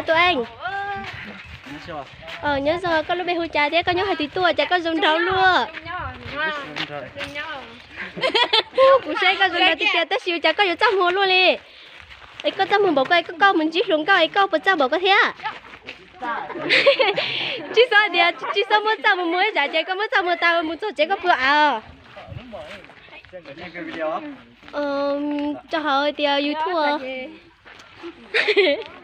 Tuaj Eej. Nyob zoo, koj lub npe hu cas thiab koj nyob hais twg tuaj, cas koj zoo nraug luaj? Kuv saib koj zoo nraug tiag tiag tab sis cas koj yuav txaj muag luaj li. Es koj txaj muag npaum koj, koj mus ntsib hluas nkauj es koj puas txaj npaum koj thiab? Tsis xav tias tsis xav muab txaj muag muag ib zam ces koj muab txaj muag tas mus txog tsev koj pw av. Rau hauv tias YouTube.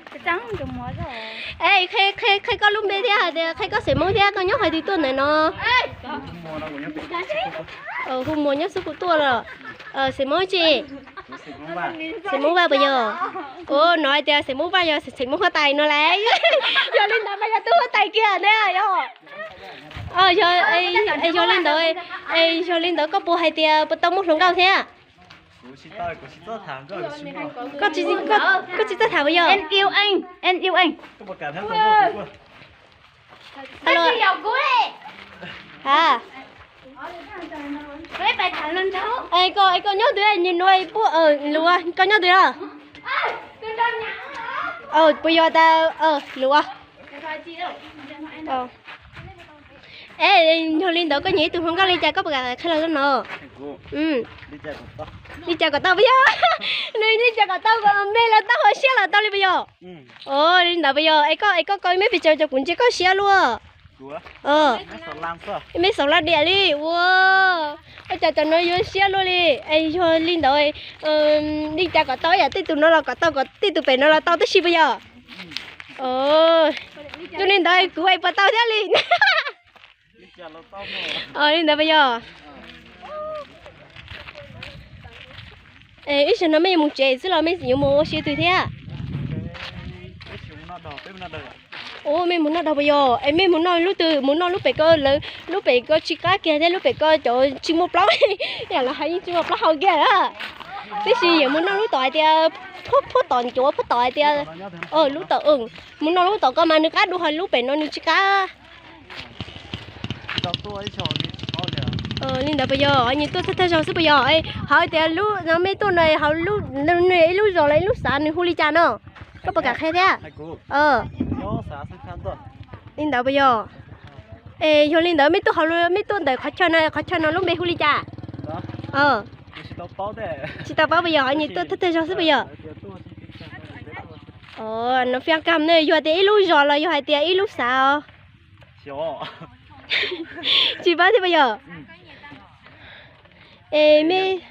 Es qhia koj lub npe thiab hais tias qhia koj xeem Hmoob thiab koj nyob hais twg tuaj ntawm no. Hu Muas nyob xub kuv tuaj los. Xeem Hmoob tsi? Xeem Hmoob Vaj puas yog? Ua no hais tias xeem Hmoob Vaj yog xeem Hmoob huab tais no lauj. Yog li ntawd mas yog tus huab tais kiag ntag yog. Yog li ntawd, yog li ntawd koj puas hais tias puas tau muaj hluas nkauj thiab? Koj tsis txawj tham puas yog? Koj nyob twg nim no? Koj nyob twg na? Puas yog tas luas? Es yog li ntawd koj nyiam ib tug hluas nkauj li cas koj puas kam qhia los no? Li cas kom tau puas yog? Nws li cas kom tau, kom me los tau, hauv siab los tau li puas yog? Li ntawd puas yog? Es koj, es koj, koj me pes tsawg cov kuv ntsia koj siab luaj. Me xaus laj diam li ua. Ua cas cov no yuav siab luaj li. Es yog li ntawd, li cas kom tau yam tej tus no los kom tau, kom tej tus pem no los tau tib si puas yog? Yog li ntawd kuv es puas tau thiab li? Li ntawd puas yog? Ib zaug no mej yuav mus tsev xwb los mej yuav mus ua si twg thiab? Ua mej mus noj dag puas yog? Es mej mus noj lub twg? Mus noj lub pem ko lawv, lub pem ko tsis qab kiag thiab lub pem ko cov tsis muaj plaub, yam los hais yeej tsis muaj plaub hau kiag a. Tab sis yuav mus noj lub tom hais tias, puag tom ncuav puag tom hais tias, lub tom, mus noj lub tom ko mas nws qab dua, ho lub pem no nws tsis qab. Li ntawd puas yog? Nyias tuaj thawj thawj zaug xwb puas yog? Hais tias lub no mej tuaj no, hauv ib lub zos los ib lub xav nws hu li cas no? Koj puas kam qhia thiab? Li ntawd puas yog? Es yog li ntawd mej tuaj hauv, mej tuaj ntawm qhov chaw no, qhov chaw no lub npe hu li cas? Tsis tau paub puas yog? Nyias tuaj thawj thawj zaug xwb puas yog? No fiab kam ne, yog tias ib lub zos los yog hais tias ib lub xav? Tsis paub thiab puas yog? Es mej,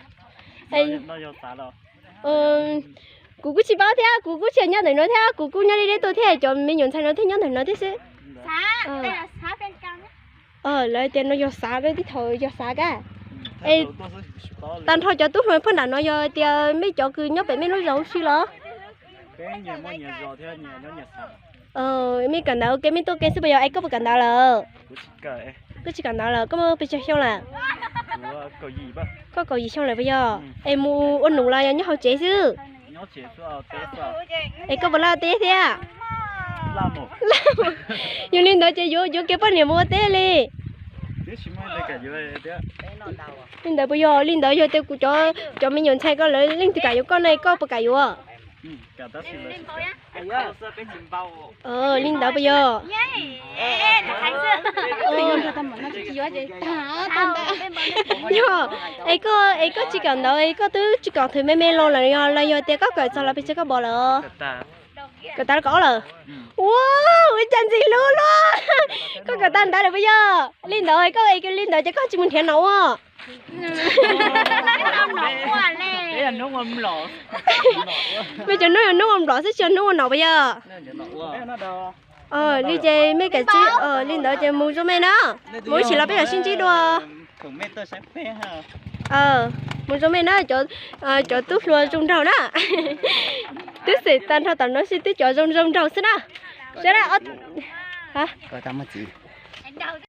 kuv kuj tsis paub thiab, kuv kuj tsis nyob ntawm no thiab, kuv kuj nyob deb deb tuaj thiab, cov me nyuam ntxhais no thiaj nyob ntawm no thiab xwb. Lawv tias no yog xav, tib thaum yog xav kab. Tag nrho cov tub hluas phab nram no yog tias mej cov kws nyob pem mej lub zos huv si los? Mej kawm ntawv ua ke, mej tuaj ke xwb puas yog? Es koj puas kawm ntawv lawm? Koj tsis kawm ntawv lawm, koj muaj pes tsawg xyoo lawm? Koj kaum yim xyoo lawm puas yog? Es mus ua num los yog nyob hauv tsev xwb? Es koj puas laj teb thiab? Yog li ntawd ces yuav yuav kiag poj niam mus ua teb li. Li ntawd puas yog? Li ntawd yog tias kuv cov, cov me nyuam ntxhais ko lawv leej twg kam yuav koj no koj puas kam yuav? Li ntawd puas yog? Yog, es koj, es koj tsis kawm ntawv, es koj twb tsis kawm thwm me me los lawm yog los yog tias koj kawm txog los pes tsawg koj pom lawm? Kawm tas kaum ob lawm. Ua, ua cas ntxim hlub luaj. Koj kawm tas ntawv lawm puas yog? Li ntawd koj, li ntawd ces koj tsis mus nrhiav nom ua. Mej cov hnub yog hnub ua nplom xwb tsis yog hnub ua nom puas yog? Li ces mej kam tsib, li ntawd ces mus zoo mej na. Mus ib chim los peb los sib ntsib dua. Mus zoo mej na, cov tub hluas zoo nraug na. Twb xeem tag nrho tom no xwb twb cov zoo zoo nraug xwb na. Sawv daws